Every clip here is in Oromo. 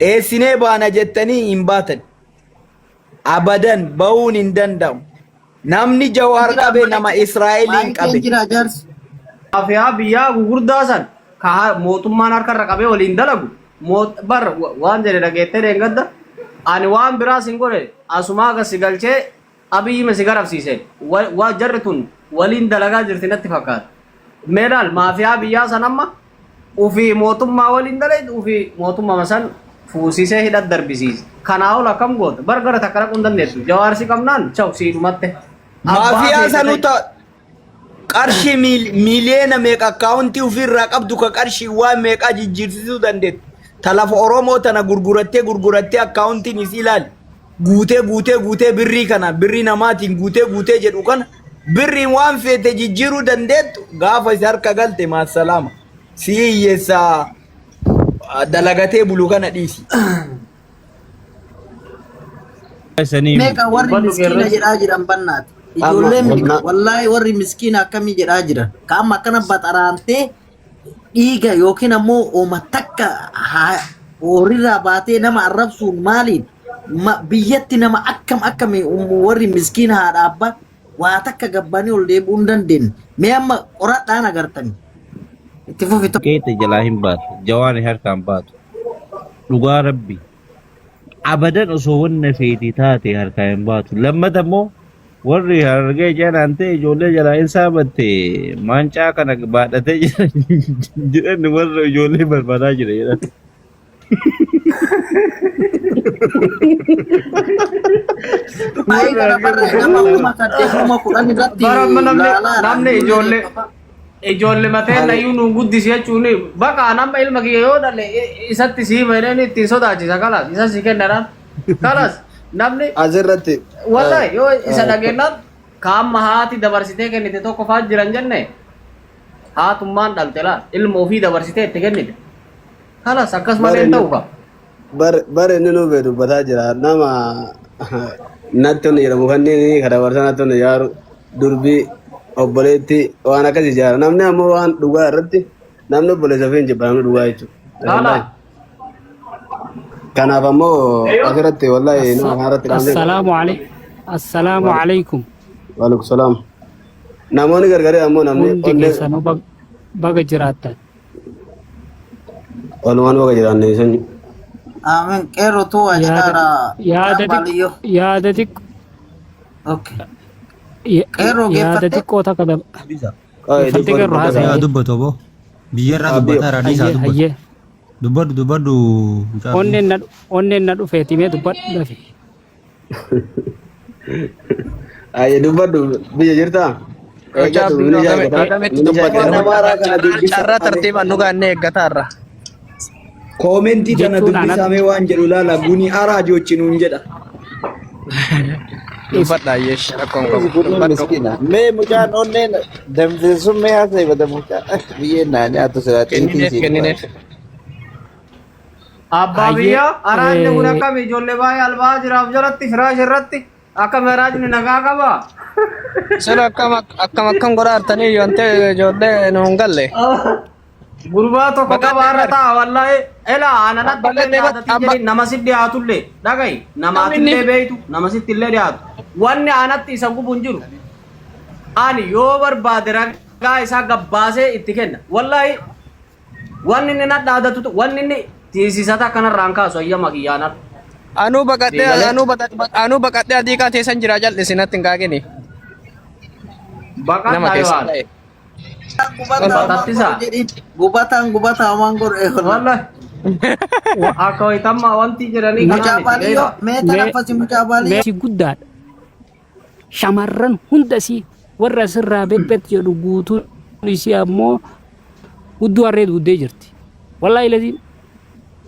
Dheessinee baana jettanii hin baatan. Abadan bahuun hin danda'amu. Namni Jawaar Jira qabe nama Israa'eliin Maayikeen qabe. jira jaarsi. Maafiyaa biyyaa gugurdaa san ka mootummaan harka irra qabee waliin dalagu bar waan jedhe dhageettee dheengadda ani waan biraa sin godhe asumaa gad si galchee Abiyyima si garafsiise. Wa jarri tun waliin dalagaa jirti natti fakkaata. Mee laal maafiyaa biyyaa san amma ufii mootummaa waliin dalaydu ufii mootummama san fuusisee hidhat darbisiise. Kanaa ol akkam goota? Bar gara takka dhaquu hin dandeettu. Jawaar si qabnaan chaw sii dhumatte. Abbaa Maafiyaa feete sanuu ta'i. ta qarshii miiliyoona meeqa akkaawuntii ofiirraa qabdu ka qarshii waan meeqaa jijjiirsisuu dandeettu. Ta lafa Oromoo tana gurgurattee gurgurattee akkaawuntiin isii ilaali. Guutee guutee guutee birrii kana birrii namaatiin guutee guutee jedhu kana birriin waan feete jijjiiruu dandeettu gaafa isa harka galte maassalaama. Si hiyyeessaa dalagatee bulu kana dhiisi. Sanii Meeqa warri Dubbadhu miskiina qeerransa. jedhaa jiran bannaati. Amma Ijoollee meeqa na wallaahi warri miskiina akkamii jedhaa jiran. Ka amma akkana baxaraantee dhiiga yookiin ammoo ooma takka horirraa baatee nama arrabsuun maaliin biyyatti nama akkam akkamii warri miskiina haadha abbaa waa takka gabbanii ol deebi'uu hin dandeenye. Mee amma qoradhaan agartanii. Itti fufi tokko. Keete jalaa hin baatu. Jawaani harkaan baatu. Dhugaa rabbi. Abadan osoo wanna feeti taate harkaa hin baatu. Lammata immoo warri harargee jalaan ta'e ijoollee jalaa hin saabatte maancaa kana baadhatee jira jedhan warra ijoollee barbaadaa jira jedhan. Baay'ee kana barra nama 8,000 10,000 irratti Bara amma namni laalaa namni ijoollee ijoollee mateen ani ayyuu nuun guddisi jechuun baqa nama ilma kiyya yoo dhale isatti sii bahineen ittiin sodaachisa kalas isa si kennadhaan kalas namni asirratti wallahi yoo isa dhageenyaan kaamma haati dabarsitee kennite tokko faa jiran jenne haatummaan dhalte laal ilma ofii dabarsitee itti kennite kalas akkas bar malee hin inni ta'u kaa. bar bar inni nu bee dubbataa jira nama natti onni jedhamu kanneen ka dabarsa natti onni jaaru durbii obboleetti waan akkasii jaara namni ammoo waan dhugaa irratti namni obboleessa ofii hin jibba namni dhugaa jechuudha. Haala. Wallaahi. Kanaaf ammoo asirratti wallaahi nama kanarratti dhaamsee Assalaamu alaikum. Assalaamu alaikum. waalaikum salaam. Namoonni gargarii ammoo namni Hundi onnee keessanuu baga jiraattan. Walumaan baga jiraanne sanyi. Aamin qeerroo tu waa Yaada jedhaara yaada mucaan xiqqo baaliyyoo. yaada xiqqo Okay. Qeerroo yaada geeffatte. xiqqoo takka Dhiisa. Qaayee geeffatte xiqqoo qeerroo dubbata haasa'e. Yaa kaa. dubbatu aboo. Biyyarraa Abbiyo. dubbataa irraa dhiisaa Hayyee dubbatu. hayyee Dubbadhu dubbadhu mucaa biyya. onneen na dhufeeti mee dubbadhu dafi. Ayyee dubbadhu biyya jirtaa? Mucaa Eeggatu biyyoo minishaa eeggata. akkamitti Minishaa dubbata? Afaan eeggata. Amaaraa kana Carraa dubbisa carraa ame. tartiibaan nu gaannee eeggataarra. Koomentii tana Jechuun anatti dubbisamee waan jedhu laala guni araajochi nuun jedha. Dubbadha yeesh rakkoon qabu. Kunneen Dubbadhu. miskiina. Mee mucaan onneen danfisuun mee haasa'e bada mucaa biyyeen naa nyaatu silaa xiitii Kennineef siin kennineef. baase. Abbaa hayyee biyyaa araanni kun eh, akkami ijoollee baay'ee albaa jiraaf jalatti firaash irratti akkami araanni nagaa qaba. Sun akkam akkam akkam godhaa jirtanii yoon ta'e ijoollee nu hin galle. Gurbaa tokko qaba Baqadhee har'a bar. ta'a wallaahi elaa ananatti illee Baqadhee bar. dhaadatii Abba jedhi nama si dhiyaatullee dhaga'i namni namaatillee beeytu nama sitti illee dhiyaatu wanni anatti isa gubu hin jiru ani yoo barbaade ragaa isaa gabbaasee itti kenna wallaahi Wanni inni na dhaadatu wanni inni tiisisata akkanarraa hin kaasu hayyama kiyyaan ala. Anuu baqadhee Sii galee? anuu baqadhee anuu baqadhee adiiqaa teessan jira jal'isi natti hin qaaqini. Nama Baqadhaa yoo keessa haala. ta'e. Gubataa waan Baqattisa. godhu jedhiin. Gubataan gubataa waan godhu eegola. Wallahi akka wayitammaa wanti jedhanii kanaa Mucaa miti baaliyyoo beektaa. mee mee tanaffasi mucaa baaliyyoo. mee si guddaadha. Shamarran hunda isii warra asirraa bebbet jedhu guutuun isii ammoo hudduu harree duuddee jirti. Wallaahi laziim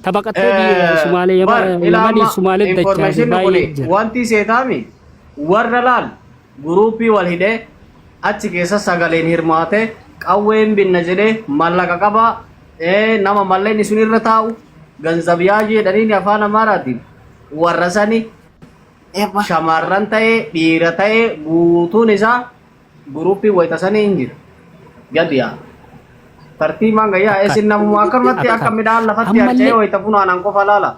tabaqattee biyya Sumaalee Bar ila Yamanii amma Sumaalee dachaase information kun baay'ee jira. wanti seetaami warra laal guruupii wal hidhee achi keessa sagaleen hirmaate qawween binna jedhee mallaqa qabaa nama mallaqni sun irra taa'u ganzab yaajii jedhaniin afaan amaaraatiin warra sani Eebba. shamarran ta'ee dhiira ta'ee guutuun isaa guruupii wayita sanii hin jira. Gadi yaa. Tartiibaan gayyaa Akkaan isin namuma akkanumatti akka akkaan midhaan lafatti harca'ee ammallee wayita funaanan qofa laala.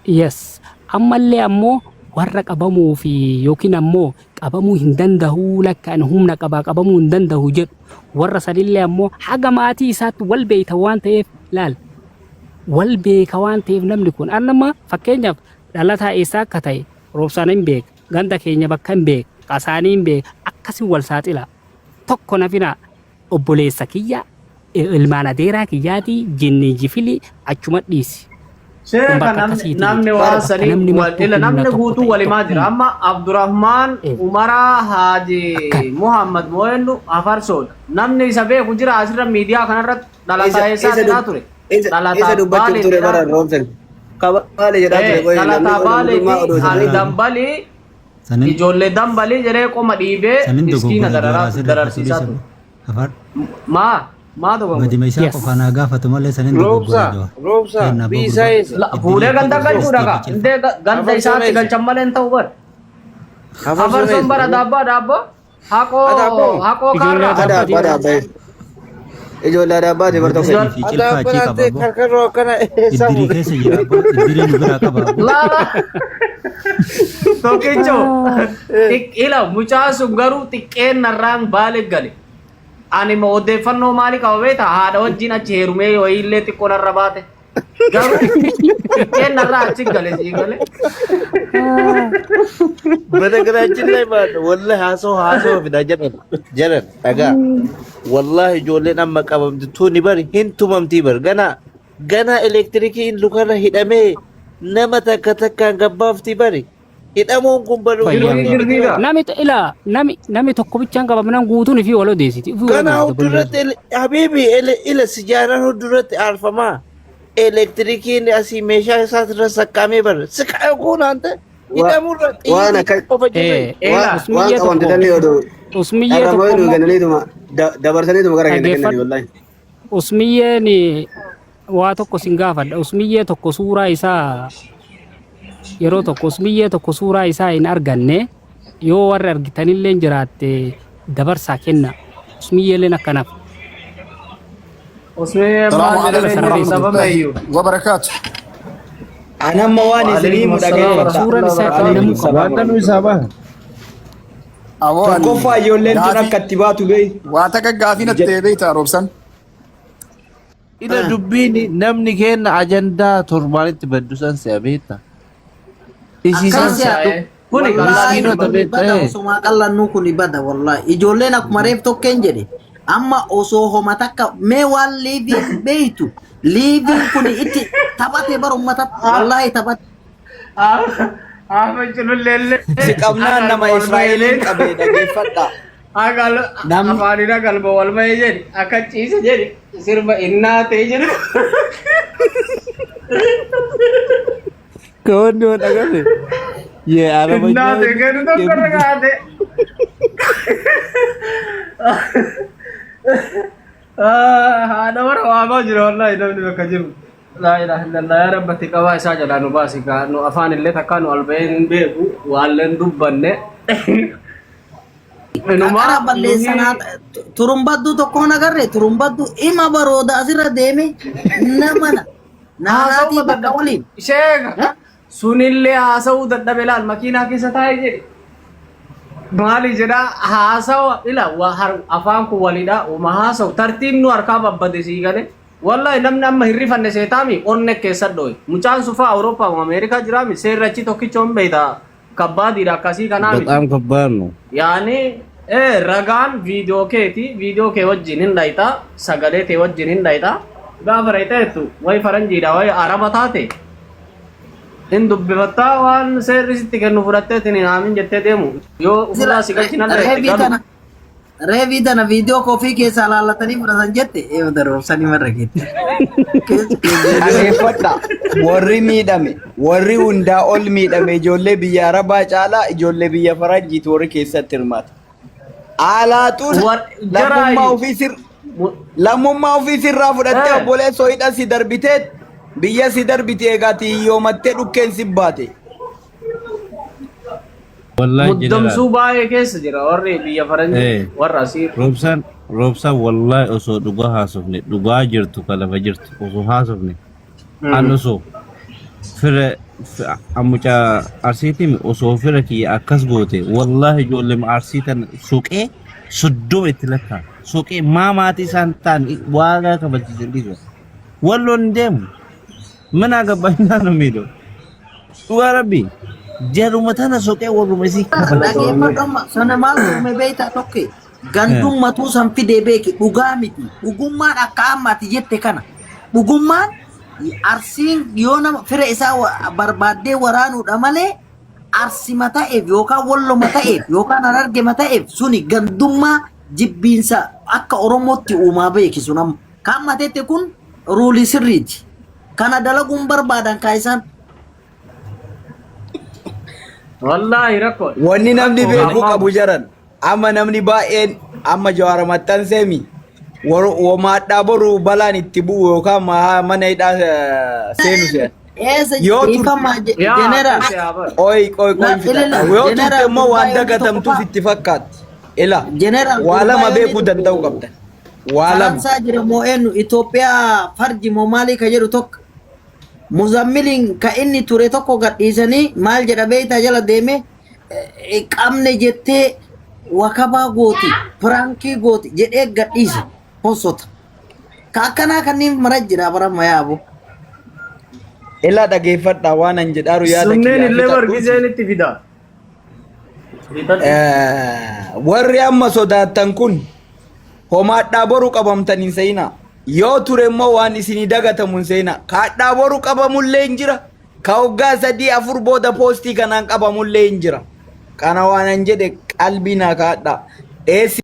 Yes. Ammallee ammoo warra qabamuu fi yookiin ammoo qabamuu hin danda'uu lakka ani humna qabaa qabamuu hin danda'u jedhu warra sanillee ammoo haga maatii isaatti wal beeyta waan ta'eef laal wal beeka waan ta'eef namni kun an amma fakkeenyaaf dhalataa eessaa akka ta'e roobsaan hin beeka ganda keenya bakka hin beeka qasaanii hin beeka akkasin wal saaxila tokko nafinaa obboleessa kiyya ilmaan adeeraa kiyyaati jinnii jifili achuma dhiisi. Kun Sheeka bakka namni akkasiiti namni miti. waan Bakka sanii namni wal martuu ila humna namni tokko guutuu ta'e walimaa jira. tokkummaa. Amma Abdurrahmaan Umaraa Haaji Akkan. Muhammad Moo'ennu Afarsoodha. Namni isa beeku jira asirra miidiyaa kanarratti dhalataa Isa eessaa isa jedhaa dub ture. isa isa Dhalataa dubbachuuf Baalee ture jedhaa bara ture. roobsan. Kabaale jedhaa ture Eh, qoy namni dhalataa oduu Baaleeti oduu isa ani beeku. dambalii Sanin ijoollee dambalii jedhee qoma dhiibee sanin miskiina dogoggora dararaa jawaaraa sirra dararsiisaa fudhii ture. afaan Maa maa dogoggora? badima isaa Yes. qofaan haa gaafatu malee sanin dogoggora Roobsaa jawaa. roobsaa Kenna abbaa biyyi isaa gurbaa. eessa? La- Fuudhee Iddilii ganda qofa galchuudha kaa. isteetii Indee ganda Afarsoon isaatti eessa? galchan malee hin ta'u bara. Afarsoon Afarsoon eessa? bara daabbaa daabboo haqoo Adaabboo. haqoo Ijoollee kaarraa. Ada adabbaati abbaa bara. dhaabbae. Ijoollee adabbaati bar tokko. Sadii fi cilfaa achii Adaabbaan qaba ta'e abboo. karkarroo akkana eessaa Iddirii fuudhe? keessa jira abboo. Iddirii nu biraa qaba abboo. Laala. Tokkicho. Ila mucaan sun garuu xiqqeen narraan baale gale. Ani ma odeeffannoo maalii qaba beektaa? Haadha wajjin achi heerumee wayiillee xiqqoo narra baate. Garuu xiqqeen narraa achi gale sii gale. በነገራችን ላይ ማለት ነው ወላሂ haasoo haasoo fida jedhan jedhan dhagaa wallahi ijoolleen amma qabamti tuni bari hin tumamtii bar gana gana elektirikiin lukarra hidhamee nama takka takkaan gabbaafti bari hidhamuun kun bari Fayyaan miti Girgiidha. bar Nami ila nami nami tokko bichaan qabamnaan guutuun ifii wal odeessiti. Ifii wal gana odeessiti huddurratti habiibi ila sijaaraan huddurratti aarfamaa elektirikiin asii meeshaa isaatirra saqqamee bar siqaa kun ante hidhamurra Waan xiyyiitii akka qofa jirre Eh, Ila waan usmiyyee qabamte tokko tanni oduu usmiyyee dharra tokko moo'ee nuu immoo kennaniituma dabarsaniituma gara keenya kennanii dhaggeeffadhu. wallahi. Usmiyyeen waa tokko sin gaafadha. Usmiyyee tokko suuraa isaa yeroo tokko usmiyyee tokko suuraa isaa hin arganne yoo warri argitanillee jiraatte dabarsaa kenna. Usmiyyeelleen akkanaaf. Usmee السلام maal عليكم jedhamee Sarara jiru ورحمة dhabame الله iyyuu. وبركاته. Anamma waan isinii Waalaikum himu assalaam dhageeffadha. Suuraan warahmatullahi isaa wabarakatuh. kennamuu Waalaikum qaba. salaam Waan nu warahmatullahi isaa baha. أوان Tokkoffaa ijoolleen tun غافي akka itti baatu beey. واتك غافي نتي بيتا روبسن Ila dubbiin namni kenna ajandaa torbaanitti baddu san si'a beekta. Isiisan Akkas si'a yaa Kuni wallaahi miskiinota kuni beekta. bada osuma qallannuu kuni bada wallaahi ijoolleen akkuma reef tokkeen jedhe amma osoo homa takka mee waan liiviin beeytu liiviin kuni itti taphate bara ummatatti wallaahi taphate. Ahmed Cululleellee Si qabnaan akka nama wal Israa'eliin ma'ileen qabee dhageeffadha. akka Namni afaanina galma wal ma'ee jedhi akka ciise jedhi sirba innaa ta'e jedhu. Kawanni waan agarre. Yee Innaa arabanyaa ta'e kennu tokko irra kaa'ate. Haadha warra waamaa jira wallaahi namni bakka jiru. Laa ilaaha illallah yaa rabbatti qabaa isaa jalaa nu baasi kaa nu afaan illee takkaa nu alba'ee hin beeku waalleen dubbanne. Inumaa Qaqara balleessanaa nuhi turumbadduu tokkoon agarre turumbadduu ima barooda asirra deeme nama haasa'uu naanaatii bakka dadhabe. waliin. Sheeka sunillee haasa'uu dadhabe laal makiinaa keessa taa'ee jedhe. Maali jedhaa haasawa ila waa afaan kun walidha uma haasa'u tartiibnu harkaa babbade sii gale. Wallahi namni amma hin rifanne seetaami onne keessa dho'e. Mucaan sufaa Awurooppaa moo Ameerikaa jiraami seerri achi tokkicha hin beekta kabbaadiidha akkasii kanaa miti. በጣም ከባድ ነው። Yaani ragaan viidiyoo keeti viidiyoo kee wajjin hin dhayxa sagalee tee wajjin hin dhayxa gaafa dhayxa jettu wayi faranjiidha wayi araba taate hin dubbifattaa waan seerri sitti kennu fudhatteetiin hin aamin jettee deemu yoo Sila ofirraa si galchinallee itti reefii galu. tana reefii tana viidiyoo kofii keessaa laallatanii fudhatan jette eebda roobsanii marra keetti. Keessa viidiyoo dhageeffadha. Warri miidhame, warri hundaa ol miidhame ijoollee biyya Arabaa caalaa ijoollee biyya Faranjiitu warri keessatti hirmaata. Alaaxuun Jara lammummaa ofii sir lammummaa ofii sirraa fudhattee obboleessoo hidha si darbitee biyya si darbite eegaati hiyyoomattee dhukkeen si baate. Wallahi jeneraal. Muddamsuu baay'ee keessa jira warri biyya faranjii Eh, warra asii. roobsaan Roobsaa wallaahi osoo dhugaa haasofne dhugaa jirtu ka lafa jirtu osoo haasofne an osoo fira mucaa arsiitiin osoo fira kiyya akkas goote wallaahi ijoollee arsii tan suqee 30 itti lakkaa suqee maa maatii isaan ta'an waagaa kabalchiisan dhiisa walloon hin deemu mana gabbainaa nu miidhu dhugaa rabbi jaruma tana soqee warruma isii kabalchiisan. Dhageeffadhu amma sana maal uume beektaa tokke gandummatuu san fidee beeki dhugaa miti dhugummaan akka amma ati jette kana dhugummaan arsiin yoo nama fira isaa barbaaddee waraanuudha malee arsima ta'eef yookaan walloma ta'eef yookaan harargema ta'eef suni gandummaa jibbiinsa akka oromootti uumaa beeki sun amma kan amma tette kun ruulii sirriiti kana dalaguun barbaadan kaa isaan. Wallaahi rakkoo. Wanni namni Rakkoo beekuu ammaa. qabu jaran amma namni baay'een amma jawaara maxxanseemi womaadhaa boru balaan itti bu'u yookaan mana hidhaa seenu se'an. Eessa Yoo turte dhiifama Yaa jeneraal. akkas yaa bara. qoy qoy qoy Na fixadha. ilala Yoo turte jeneraal immoo gurbaa waan yoonni tokko dagatamtuuf faa itti fakkaatti. Ila jeneraal waa gurbaa lama yoonni beekuu danda'uu tokko qabdan. Waa lama. Faransaa jira moo eenyu Itoophiyaa farji moo maalii ka jedhu tokko Muzammiliin ka inni ture tokko gadhiisanii maal jedha beektaa jala deeme qabne jettee wakabaa gooti piraankii gooti jedhee gadhiise hossota. Ka akkanaa kanneen mara jira bara mayaabu. Ila dhageeffadhaa waan an jedhaaru yaada Sunneen kiyyaa illee fixadhuuti. bargiseen itti fida. Fixadhu. Warri amma sodaattan kun homaadhaa boru qabamtan hin se'inaa. Yoo ture immoo waan isinii dagatamu hin se'inaa. Kaadhaa boru qabamullee hin jira. Ka waggaa 3 4 booda poostii kanaan qabamullee hin jira. Kana waan an jedhe qalbii naa kaadhaa. Eessi